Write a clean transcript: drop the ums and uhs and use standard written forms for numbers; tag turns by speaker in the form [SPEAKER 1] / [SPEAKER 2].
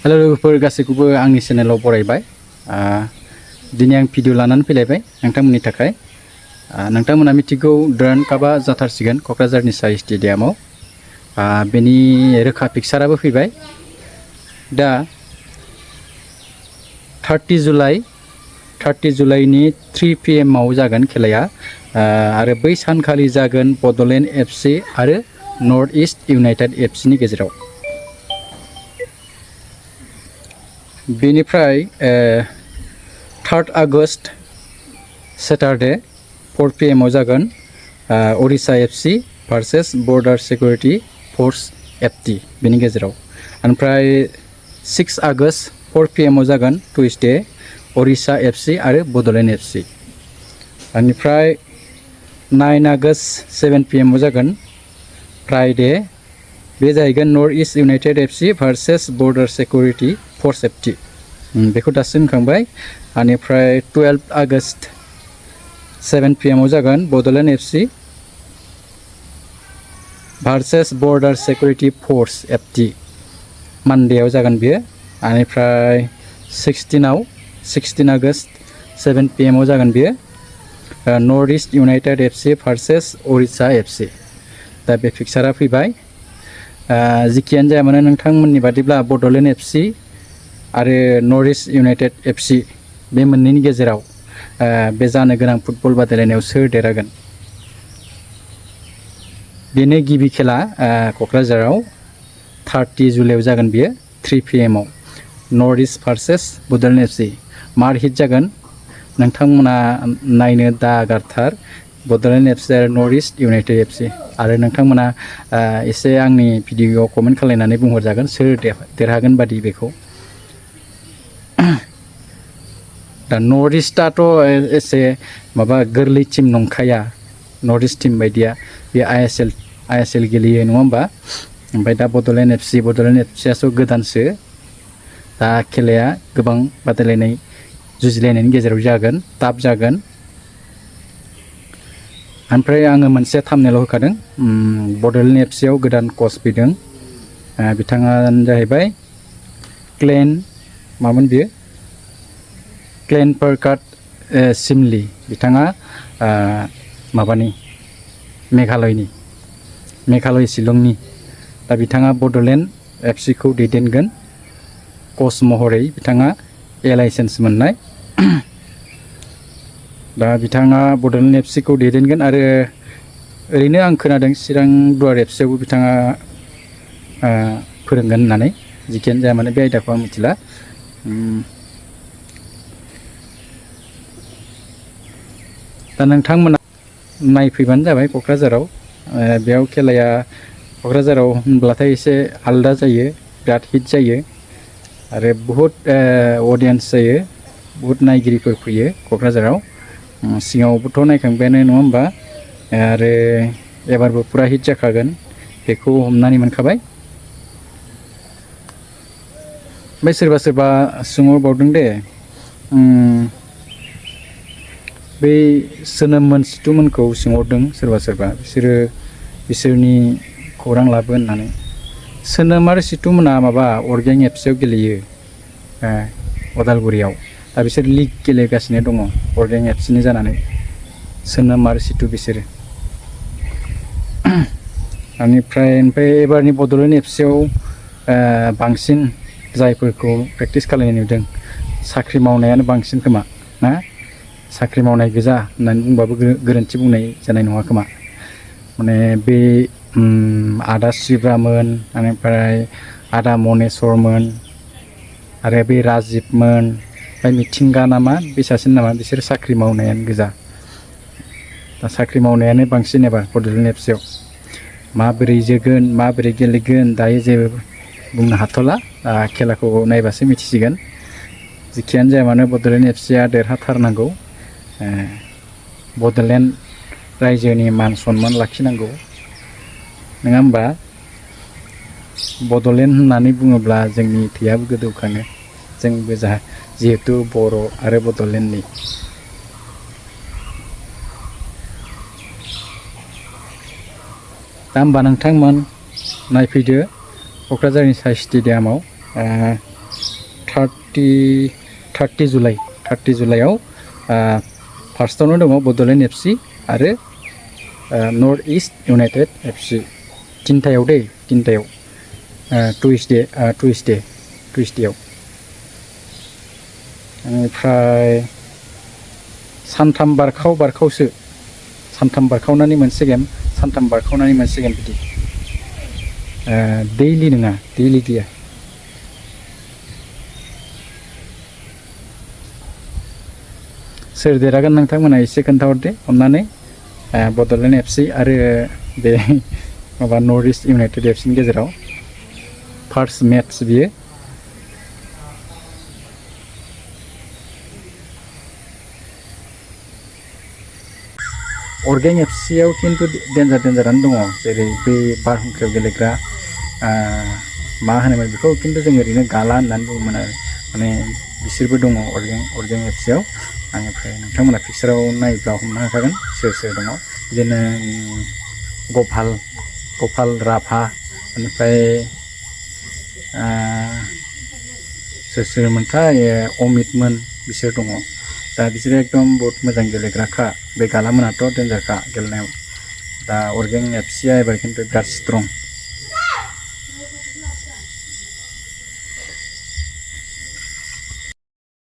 [SPEAKER 1] Hello लोगोफोर गासैखौबो आंनि चेनेलाव बरायबाय। दिनै आं भिडिअ लानानै फैलायबाय नोंथांमोननि थाखाय। नोंथांमोना मिथिगौ दुरान्ड कापआ जाथारसिगोन क'क्राझारनि साइ स्टेडियामाव। बेनि रोखा पिक्साराबो फैबाय। दा 30 जुलाइनि 3 PM आव जागोन खेलाया। आरो बै सानखालि जागोन बड'लेण्ड FC आरो नर्थ इस्ट इउनाइटेड FC नि गेजेराव। बेनिफ्राय 3 आगस्ट सेटारडे 4 PM आव जागोन Odisha FC versus border security force FT बेनि गेजेराव। ओमफ्राय 6 आगस्ट 4 PM आव जागोन टुइसडे उड़िसा FC आरो बड'लेण्ड FC। बेनिफ्राय 9 आगस्ट 7 PM आव जागोन फ्राइडे, बे जाहैगोन north east united FC versus border security force FT। बेखौ दासो होनखांबाय। बेनिफ्राय 12 आगस्ट 7 PM आव जागोन Bodoland FC versus border security force FT। मानडेआव जागोन बेयो। बेनिफ्राय 16 आगस्ट 7 PM आव जागोन बेयो north east united FC versus Odisha FC। दा बे पिक्सारा फैबाय। जिखियानो जाया मानो नोंथांमोननि बादिब्ला बड'लेण्ड FC आरो नर्थ इस्ट इउनाइटेड FC बे मोननैनि गेजेराव बे जानो गोनां फुटबल बादायलायनायाव सोर देरहागोन? बेनो गिबि खेला क'क्राझाराव 30 जुलाइआव जागोन बियो 3 PM आव north east versus Bodoland FC। मार हिट जागोन, नोंथांमोना नायनो दागारथार बड'लेण्ड FC आरो नर्थ इस्ट इउनाइटेड FC। आरो नोंथांमोना एसे आंनि भिडिअ'आव कमेन्ट खालामनानै बुंहरजागोन सोर देरहागोन बादि बेखौ। दा नर्थ इस्टआथ' एसे माबा गोरलै टिम नंखाया। नर्थ इस्ट टिम बायदिया बे ISL गेलेयो नङा होमबा? ओमफ्राय दा बड'लेण्ड FCआसो गोदानसो। दा खेलाया गोबां बादायलायनाय जुजिलायनायनि गेजेराव जागोन, टाफ जागोन। ओमफ्राय आङो मोनसे थाम्बनेइल होखादों। बड'लेण्ड FCआव गोदान कच फैदों। बिथाङानो जाहैबाय मामोन बियो? क्लेन परकाट सिमली। बिथाङा माबानि मेघालय शिलंनि। दा बिथाङा बड'लेण्ड FC खौ दैदेनगोन कच महरै। बिथाङा लाइसेन्स मोननाय। दा बिथाङा बड'लेण्ड FC खौ दैदेनगोन। आरो ओरैनो आं खोनादों चिरां दुवार FC आवबो बिथाङा फोरोंगोन होननानै। जिखियानो जाया मानो बे आयदाखौ आं मिथिला। दा नोंथांमोना नायफैबानो जाबाय क'क्राझाराव। बेयाव खेलाया क'क्राझाराव होनब्लाथाय एसे आलदा जायो, बिराद हिट जायो आरो बहुद अडियेन्स जायो, बहुद नायगिरिफोर फैयो क'क्राझाराव। सिगाङावबोथ' नायखांबायानो नङा होमबा? आरो एबारबो पुरा हिट जाखागोन बेखौ हमनानै मोनखाबाय। ओमफ्राय सोरबा सोंहरबावदों दे, बै सोनोममोन सिथुमोनखौ सोंहरदों सोरबा बिसोरनि खौरां लाबो होननानै। सोनोम आरो सिथुमोना माबा अरगें FC आव गेलेयो अदालगुरियाव। दा बिसोर लिग गेलेगासिनो दङ अरगें FC नि जानानै। सोनोम आरो सिथु बिसोरो। ओमफ्राय एबारनि बड'लेण्ड FC आव बांसिन जायफोरखौ प्रेक्टिस खालामनाय नुदों, साख्रि मावनायानो बांसिन खोमा ना? साख्रि मावनाय गोजा होननानै बुंबाबो गोरोन्थि बुंनाय जानाय नङा खोमा। माने बे आदा शिब्रामोन, बेनिफ्राय आदा मनेस्वरमोन, आरो बे राजिबमोन, ओमफ्राय मिथिंगा नामा बे सासेन नामा, बिसोर साख्रि मावनायानो गोजा। दा साख्रि मावनायानो बांसिन एबार बड'लेण्ड FC आव। माबोरै जोगोन माबोरै गेलेगोन दायो जेबो बुंनो हाथ'ला। खेलाखौ नायबासो मिथिसिगोन। जिखियानो जाया मानो बड'लेण्ड FCआ देरहाथारनांगौ। बड'लेण्ड रायजोनि मान सन्मान लाखिनांगौ नङा होमबा? बड'लेण्ड होननानै बुङोब्ला जोंनि थैयाबो गोदौखाङो। जोंबो जिहेतु बर' आरो बड'लेण्डनि। दा होमबा नोंथांमोन नायफैदो क'क्राझारनि साइ स्टेडियामाव। 30 जुलाइआव फार्स्टआवनो दङ बड'लेण्ड एफसि आरो नर्थ इस्ट इउनाइटेड एफसि तिनथायाव टुइसडेआव ओमफ्राय सानथाम बारखावनानै मोनसे गेम बिदि दैलि नङा दैलि गैया सोर देरहागोन नोंथांमोना एसे खोन्थाहरदो अननानै बड'लेण्ड एफसि आरो बे माबा नर्थ इस्ट इउनाइटेड एफसिनि गेजेराव फार्स्ट मेट्च बियो अर्गें एफसियाव खिन्थु डेन्जारानो दङ जेरै बे बारहुंखायाव गेलेग्रा मा होनोमोन बेखौ खिन्थु जों ओरैनो गाला होननानै बुङोमोन आरो माने बिसोरबो दङ अर्गें एफसियाव आनिफ्राय नोंथांमोना पिक्साराव नायोब्ला हमनो हाखागोन सोर दङ बिदिनो गपाल राभा बेनिफ्राय सोरमोनथाय अमितमोन बिसोर दङ दा बिसोरो एकदम बहुत मोजां गेलेग्राखा बे गालामोनाथ' डेन्जारखा गेलेनायाव दा अर्गें एफसिया एबार खिन्थु बिराद स्ट्रं